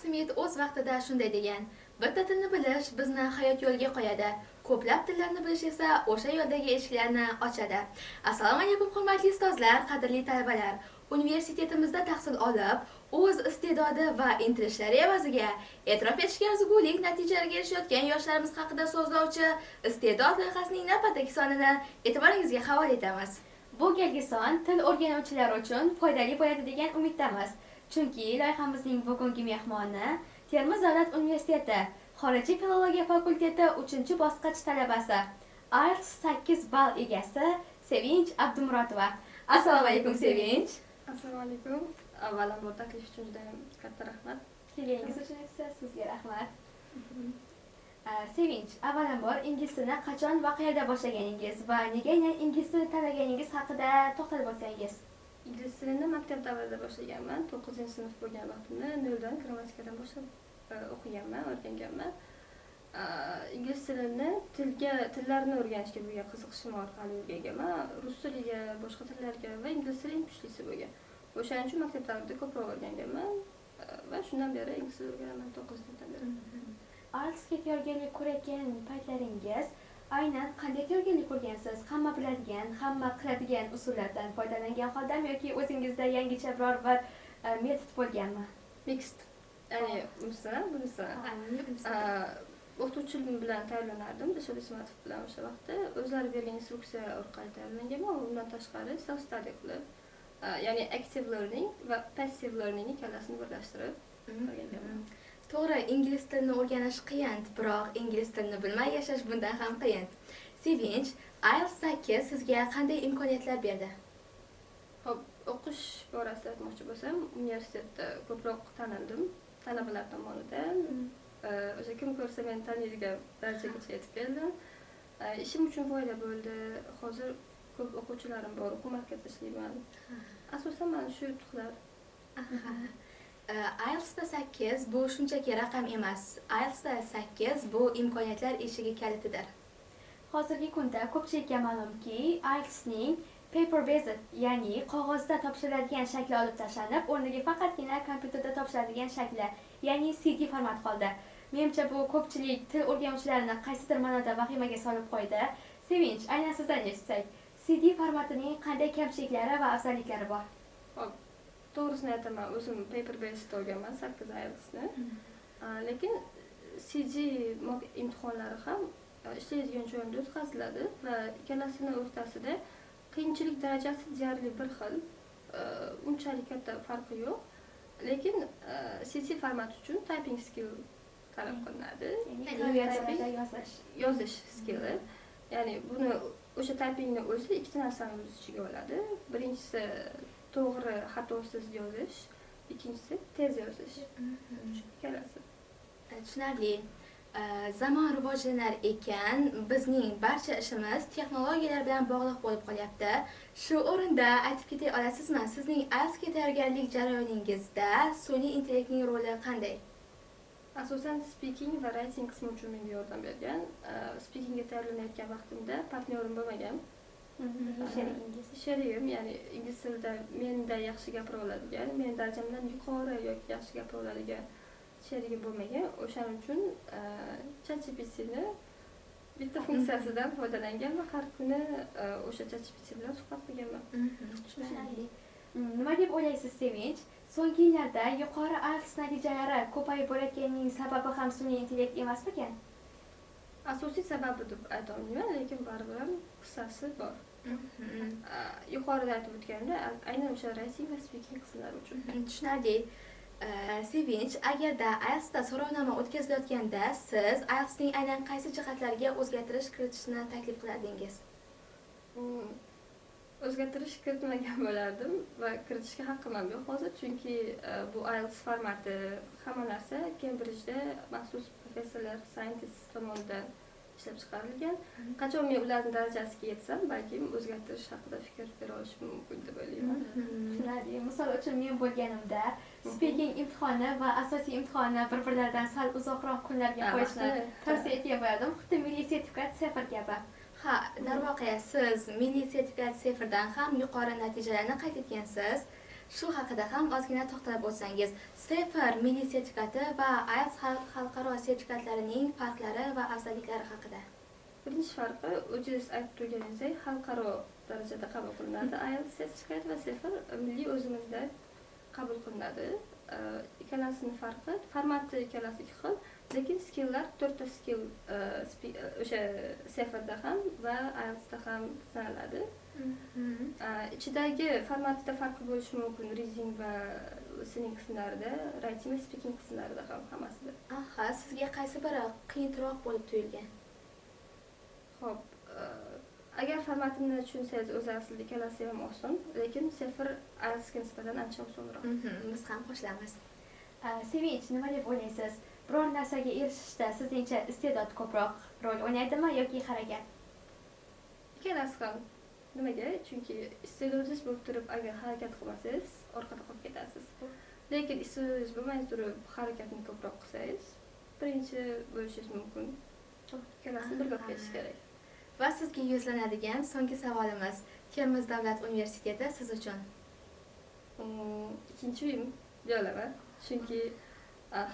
Smit o'z vaqtida shunday degan: "Bitta tilni bilish bizni hayot yo'liga qo'yadi, ko'plab tillarni bilish esa o'sha yo'ldagi eshiklarni ochadi." Assalomu alaykum, hurmatli ustozlar, qadrli talabalar. Universitetimizda tahsil olib, o'z iste'dodi va intilishlari evaziga e'tirof etishga arzigulik natijalarga erishayotgan yoshlarimiz haqida so'zlovchi Iste'dod loyihasining navbatdagi sonini e'tiboringizga havola etamiz. Bu galgi son til o'rganuvchilar uchun foydali bo'ladi degan umiddamiz. Chunki loyihamizning bugungi mehmoni Termiz davlat universiteti Xorijiy filologiya fakulteti 3-bosqich talabasi, IELTS 8 ball egasi Sevinch Abdumurotova. Assalomu alaykum, Sevinch. Assalomu alaykum. Avvalambor, taklif uchun juda ham katta rahmat. Kelganingiz uchun esa sizga rahmat. Sevinch, avvalambor ingliz tilini qachon va qayerda boshlaganingiz va nega aynan ingliz tilini tanlaganingiz haqida to'xtalib o'tsangiz. Ingliz tilini maktab davrida boshlaganman. 9-sinf bo'lgan vaqtimda noldan, grammatikadan boshlab o'qiganman, o'rganganman. Ingliz tilini tillarni o'rganishga bo'lgan qiziqishim orqali o'rganganman. Rus tiliga, boshqa tillarga va ingliz tili eng kuchlisi bo'lgan. O'shaning uchun maktab davrida ko'proq o'rganganman va shundan beri ingliz tilini o'rganaman, 9-sinfdan beri. IELTSga tayyorgarlik ko'rayotgan paytlaringiz aynan qanday tayyorgarlik ko'rgansiz? Hamma biladigan, hamma qiladigan usullardan foydalangan holdami yoki o'zingizda yangicha biror bir metod bo'lganmi? Mixed. Ya'ni bunisi, bunisi. O'qituvchim bilan tayyorlanardim, Dilshod Ismatov bilan o'sha vaqtda. O'zlari bergan instruksiya orqali tayyorlanganman. Undan tashqari self study qilib, ya'ni active learning va passive learning ikkalasini birlashtirib o'rganganman. To'g'ri, ingliz tilini o'rganish qiyin, biroq ingliz tilini bilmay yashash bundan ham qiyin. Sevinch, IELTS 8 sizga qanday imkoniyatlar berdi? Xo'p, o'qish borasida aytmoqchi bo'lsam, universitetda ko'proq tanildim talabalar tomonidan. O'sha kim ko'rsa meni taniydigan darajagacha yetib keldim. Ishim uchun foyda bo'ldi. Hozir ko'p o'quvchilarim bor, o'quv markazida ishlayman. Asosan mana shu yutuqlar. IELTSda 8 bu shunchaki raqam emas. IELTSda 8 bu imkoniyatlar eshigi kalitidir. Hozirgi kunda ko'pchilikka ma'lumki, IELTSning paper based, ya'ni qog'ozda topshiriladigan shakli olib tashlanib, o'rniga faqatgina kompyuterda topshiriladigan shakli, ya'ni CD format qoldi. Menimcha, bu ko'pchilik til o'rganuvchilarni qaysidir ma'noda vahimaga solib qo'ydi. Sevinch, aynan sizdan eshitsak, CD formatining qanday kamchiliklari va afzalliklari bor? Xo'p, to'g'risini aytaman, o'zim paper based olganman 8 IELTSni. Lekin CD mock imtihonlari ham ishlaydigan joyimda o'tkaziladi va ikkalasini o'rtasida qiyinchilik darajasi deyarli bir xil, unchalik katta farqi yo'q. Lekin CD format uchun typing skill talab qilinadi. Ya'ni Ya'ni klaviaturada yozish. Yozish skilli. Ya'ni buni, o'sha typingni o'zi ikkita narsani o'z ichiga oladi. Birinchisi to'g'ri, xatosiz yozish, ikkinchisi tez yozish. Ikkalasi. Tushunarli. Zamon rivojlanar ekan, bizning barcha ishimiz texnologiyalar bilan bog'liq bo'lib qolyapti. Shu o'rinda aytib keta olasizmi, sizning IELTSga tayyorgarlik jarayoningizda sun'iy intellektning roli qanday? Asosan speaking va writing qismi uchun menga yordam bergan. Speakingga tayyorlanayotgan vaqtimda partnyorim bo'lmagan. Sherigingiz. Sherigim, ya'ni ingliz tilida menda yaxshi gapira oladigan, meni darajamdan yuqori yoki yaxshi gapira oladigan sherigim bo'lmagan. O'shaning uchun ChatGPTni bitta funksiyasidan foydalangan va har kuni o'sha ChatGPT bilan suhbat qilganman. Tushunarli. Nima deb o'ylaysiz, Sevinch? So'nggi yillarda yuqori IELTS natijalari ko'payib borayotganining sababi ham sun'iy intellekt emasmikan? Asosiy sababi deb aytolmayman, lekin baribir ham hissasi bor. Yuqorida aytib o'tganimdek, aynan o'sha writing va speaking qismlari uchun. Tushunarli. Sevinch, agarda IELTSda so'rovnoma o'tkazilayotganda siz IELTSning aynan qaysi jihatlariga o'zgartirish kiritishni taklif qilardingiz? O'zgartirish kiritmagan bo'lardim va kiritishga haqqim ham yo'q hozir, chunki bu IELTS formati, hamma narsa Kembridjda maxsus professorlar, scientist tomonidan ishlab chiqarilgan. Qachon men ularning darajasiga yetsam, balkim o'zgartirish haqida fikr bera olishim mumkin deb o'ylayman. Tushunarli. Misol uchun, men bo'lganimda speaking imtihoni va asosiy imtihonni bir-birlaridan sal uzoqroq kunlarga qo'yishni vaqti. Tavsiya etgan bo'lardim. Xuddi milliy sertifikat CEFR kabi. Ha, darvoqe, siz milliy sertifikat CEFRdan ham yuqori natijalarni qayd etgansiz. Shu haqida ham ozgina to'xtalib o'tsangiz. CEFR milliy sertifikati va IELTS xalqaro sertifikatlarining farqlari va afzalliklari haqida. Birinchi farqi, o'zingiz aytib turganingizdek, xalqaro darajada qabul qilinadi IELTS sertifikati va CEFR milliy o'zimizda qabul qilinadi. Ikkalasini farqi, formati ikkalasi ikki xil, lekin skilllar, to'rtta skill o'sha CEFRda ham va IELTSda ham sanaladi. Ichidagi formatida farqi bo'lishi mumkin reading va listening qismlarida, writing va speaking qismlarida ham, hammasida. Aha, sizga qaysi biri qiyinroq bo'lib tuyulgan? Ho'p, agar formatini tushunsangiz, o'zi aslida ikkalasi ham oson, lekin CEFR IELTSga nisbatan ancha osonroq. Biz ham qo'shilamiz. Sevinch, nima deb o'ylaysiz? Biror narsaga erishishda sizningcha iste'dod ko'proq rol o'ynaydimi yoki harakat? Ikkalasi ham. Nimaga? Chunki iste'dodingiz bo'lib turib, agar harakat qilmasangiz, orqada qolib ketasiz. Lekin iste'dodingiz bo'lmay turib, harakatni ko'proq qilsangiz, birinchi bo'lishingiz mumkin. Ikkalasini birga olib ketish kerak. Va sizga yuzlanadigan so'nggi savolimiz: Termiz davlat universiteti siz uchun? Ikkinchi uyim deya olaman. Chunki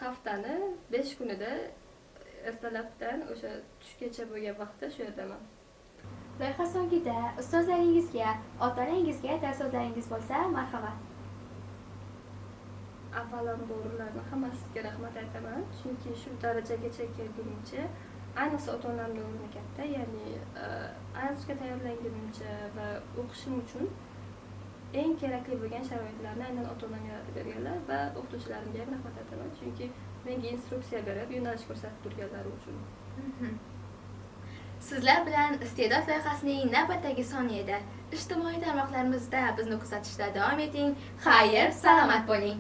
haftani 5 kunida ertalabdan o'sha tushgacha bo'lgan vaqtda shu yerdaman. Loyiha so'ngida ustozlaringizga, ota-onangizga aytar so'zlaringiz bo'lsa, marhamat. Avvalambor ularni hammasiga rahmat aytaman, chunki shu darajagacha kelgunimcha, ayniqsa ota-onamni o'rni katta, ya'ni IELTSga tayyorlangunimcha va o'qishim uchun eng kerakli bo'lgan sharoitlarni aynan ota-onam yaratib berganlar va o'qituvchilarimga ham rahmat aytaman, chunki menga instruksiya berib, yo'nalish ko'rsatib turganlari uchun. Sizlar bilan Iste'dod loyihasining navbatdagi soni edi. Ijtimoiy tarmoqlarimizda bizni kuzatishda davom eting. Xayr, salomat bo'ling.